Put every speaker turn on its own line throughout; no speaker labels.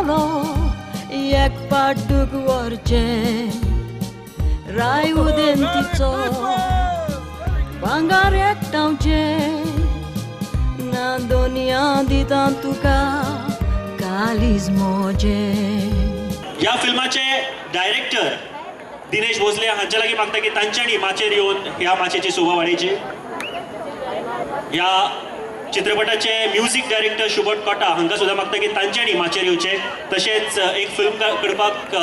चलो एक पाट दुख व्हरचे राय उदेंतीचो भांगर एकठांवचे ना दोनया दिता तुका कालीज मोजे.
ह्या फिल्माचे डायरेक्टर दिनेश भोसले हांच्या लागीं मागता की तांच्यांनी माचयेर येवन ह्या माचयेची शोभा वाडयची. ह्या चित्रपटाचे म्युझिक डायरेक्टर शुभट कोटा हांकां सुद्दां मागता की तांच्यांनी माचयेर येवचे. तशेंच एक फिल्म करपाक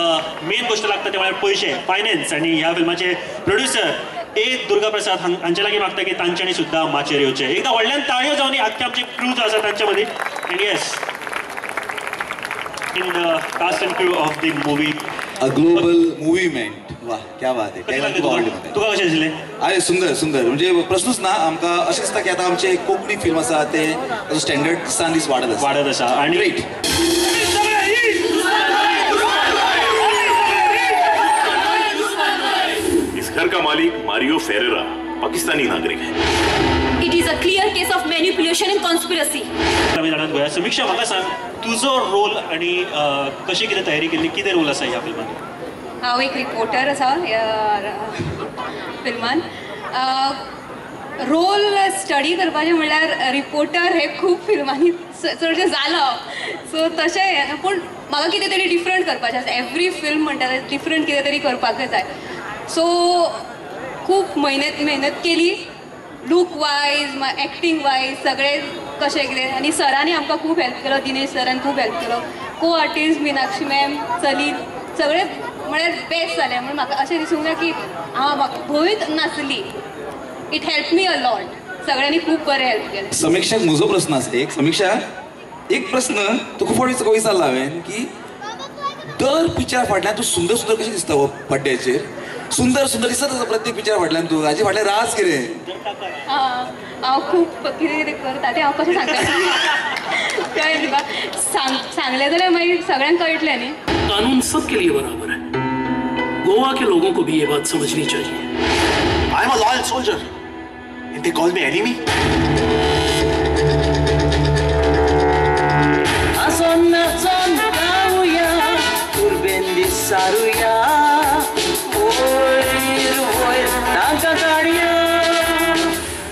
मेन गोश्ट लागता ते म्हळ्यार पयशे, फायनान्स, आनी ह्या फिल्माचे प्रोड्युसर ए दुर्गा प्रसाद हांच्या लागीं मागता की तांच्यांनी सुद्दां माचयेर येवचे. एकदां व्हडल्यान ताळयो जावन आख्खे आमचे क्रू जो आसा तांच्या मदीं. And yes, in the cast and crew of the movie
a global movement. वाह क्या बात आहे.
तुका कशें दिसलें?
अरे सुंदर सुंदर, म्हणजे प्रश्नूच ना. आमकां अशें दिसता की आतां आमचे कोंकणी फिल्म आसा ते स्टँडर्ड दिसान दीस वाडत आसा,
वाडत आसा. आनी
ग्रेट.
इस घर का मालिक मारियो फेरेरा पाकिस्तानी नागरिक है.
It is a clear case of manipulation and conspiracy.
आमी जाणात गोया. समीक्षा, म्हाका सांग तुजो रोल आनी कशी कितें तयारी केल्ली, कितें रोल आसा ह्या फिल्मान?
हांव एक रिपोर्टर आसा ह्या फिल्मान. रोल स्टडी करपाचें म्हणल्यार रिपोर्टर हे खूब फिल्मांनी चडशें जालां, सो तशें हें पूण म्हाका कितें तरी डिफरंट करपाचें आसा. एवरी फिल्म म्हणटा डिफरंट कितें तरी करपाकच जाय. सो खूब मेहनत केली, लूक वायज, एक्टींग वायज, सगळें कशें कितें. आनी सरांनी आमकां खूब हेल्प केलो, दिनेश सरान खूब हेल्प केलो, को आर्टिस्ट मिनाक्षी मॅम, सलील, सगळे म्हळ्यार बेस्ट जालें. म्हणून म्हाका अशें दिसूंक ना की हांव म्हाका भंयच नासली. It help me a lot. सगळ्यांनी खूब बरें हेल्प केलें.
समीक्षाक म्हजो प्रस्न आसा एक. समीक्षा, एक प्रस्न तुका खूब फावटी विचारला हांवें की दर पिक्चरा फाटल्यान तूं सुंदर सुंदर कशें दिसता हो पड्ड्याचेर, सुंदर सुंदर दिसत आसा प्रत्येक पिक्चरा फाटल्यान तूं, हाजे फाटल्यान राज कितें?
हांव खूब कितें कितें करता तें हांव कशें सांगता कळ्ळें तुका? सांगलें जाल्यार मागीर सगळ्यांक कळटलें न्ही.
कानून सबके लिए बराबर है, गोवा के लोगों को भी ये बात समझनी चाहिए.
I am a loyal soldier and they call me enemy.
आसोन नाचोन गावया उर्बेन दिसारुया वयर वयर तांकां काडया.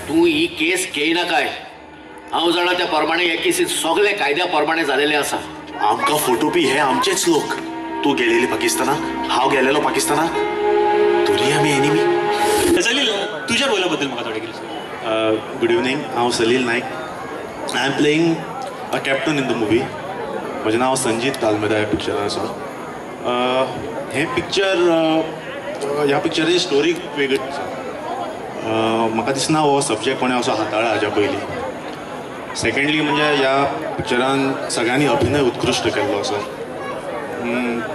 तूं ही केस घेयनाकाय. हांव जाणा त्या प्रमाणे हे केसीन सगळे कायद्या प्रमाणे जालेले आसा.
आमकां फोटोपी हे आमचेच लोक. तूं गेलेली पाकिस्तानाक, हांव गेलेलो पाकिस्तानाक, तरी आमी एनिमी.
सलील, तुज्या रोला बद्दल म्हाका थोडें कितें सांग.
गुड इवनींग, हांव Salil Naik. I am playing a captain in the movie. म्हजें नांव संजीत आल्मेदा ह्या पिक्चरान आसा. हें पिक्चर, ह्या पिक्चराची स्टोरी वेगळी आसा. म्हाका दिसना हो सब्जेक्ट कोणें असो हाताळ्ळा हाज्या पयलीं. सेकेंडली म्हणजे ह्या पिक्चरान सगळ्यांनी अभिनय उत्कृश्ट केल्लो आसा.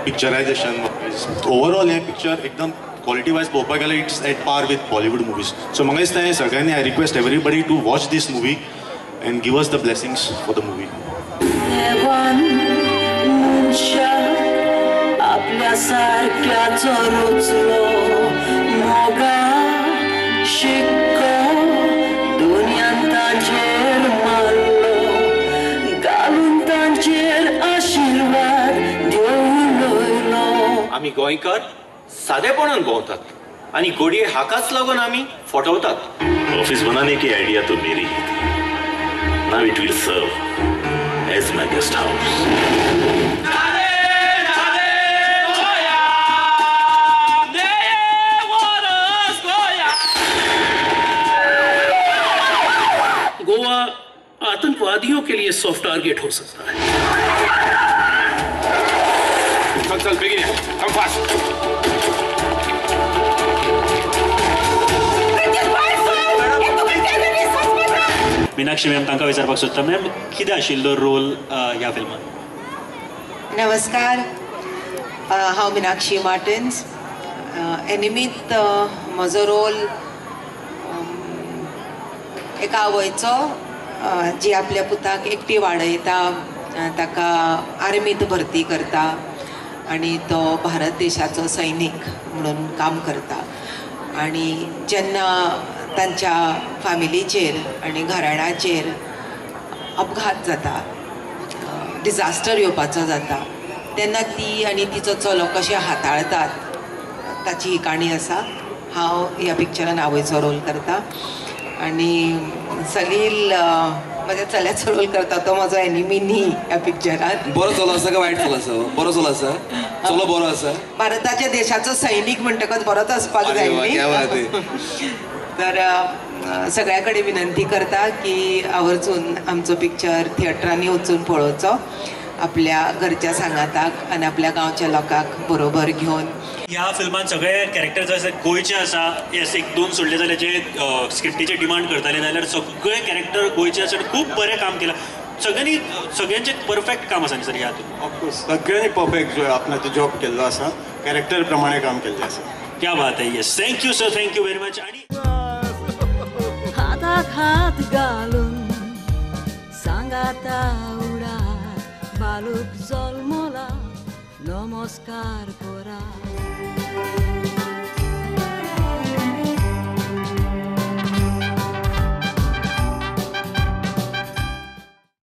पिक्चरायजेशन वायज ओवरऑल हें पिक्चर एकदम क्वॉलिटी वायज पळोवपाक गेल्यार it's at par with Bollywood movies. So म्हाका दिसता हें सगळ्यांनी, I request everybody to watch this movie and give us the blessings for the movie.
आपल्या सारक्याचो रचलो मोगा शिक्को दुनियान तांचेर मारलो, घालून तांचेर आशिर्वाद देव लयलो.
आमी गोंयकार सादेपणान भोंवतात आनी घडये हाकाच लागून आमी फटवतात.
ऑफिस बनाने की आयडिया तो मेरी ही थी. Now it will serve as my guest house.
Goa आतंकवादियों के लिए सॉफ्ट टारगेट हो सकता है.
चल चल बेगीन, कम फास्ट.
मिनाक्षी मॅम, तांकां विचारपाक सोदता, मॅम कितें आशिल्लो रोल ह्या फिल्मान?
नमस्कार, हांव मिनाक्षी मार्टिन्स. एनिमीत म्हजो रोल एका आवयचो जी आपल्या पुताक एकटी वाडयता, ताका आर्मीत भरती करता आनी तो भारत देशाचो सैनीक म्हणून काम करता. आनी जेन्ना तांच्या फॅमिलीचेर आनी घराण्याचेर अपघात जाता, डिजास्टर येवपाचो जाता, तेन्ना ती आनी तिचो चलो कशें हाताळतात ताची ही काणी आसा. हांव ह्या पिक्चरान आवयचो रोल करता आनी सलील म्हज्या चल्याचो रोल करता. तो म्हजो एनिमी न्ही ह्या पिक्चरान.
बरो चलो आसा काय वायट चलो आसा? बरो चलो आसा, चलो बरो आसा.
भारताच्या देशाचो सैनीक म्हणटकच बरोच आसपाक जाय न्ही. तर सगळ्या कडेन विनंती करता की आवर्जून आमचो पिक्चर थिएटरांनी वचून पळोवचो, आपल्या घरच्या सांगाताक आनी आपल्या गांवच्या लोकांक बरोबर घेवन.
ह्या फिल्मान सगळे कॅरेक्टर्स आसा गोंयचे आसा. येस, एक दोन सोडले जाल्यार जे स्क्रिप्टीचे डिमांड करताले, जाल्यार सगळे कॅरेक्टर गोंयचे आसा आनी खूब बरें काम केलां सगळ्यांनी. सगळ्यांचें परफेक्ट काम आसा न्ही सर ह्या हातूंत?
ऑफकोर्स, सगळ्यांनी परफेक्ट जो आपणाचो जॉब केल्लो आसा, कॅरेक्टर प्रमाणे काम केल्लें आसा.
क्या बात है. Yes, thank you sir, thank you very much. आणि
हाताक हात घालून सांगाता उडा बालूक जल्मला नमस्कार करा.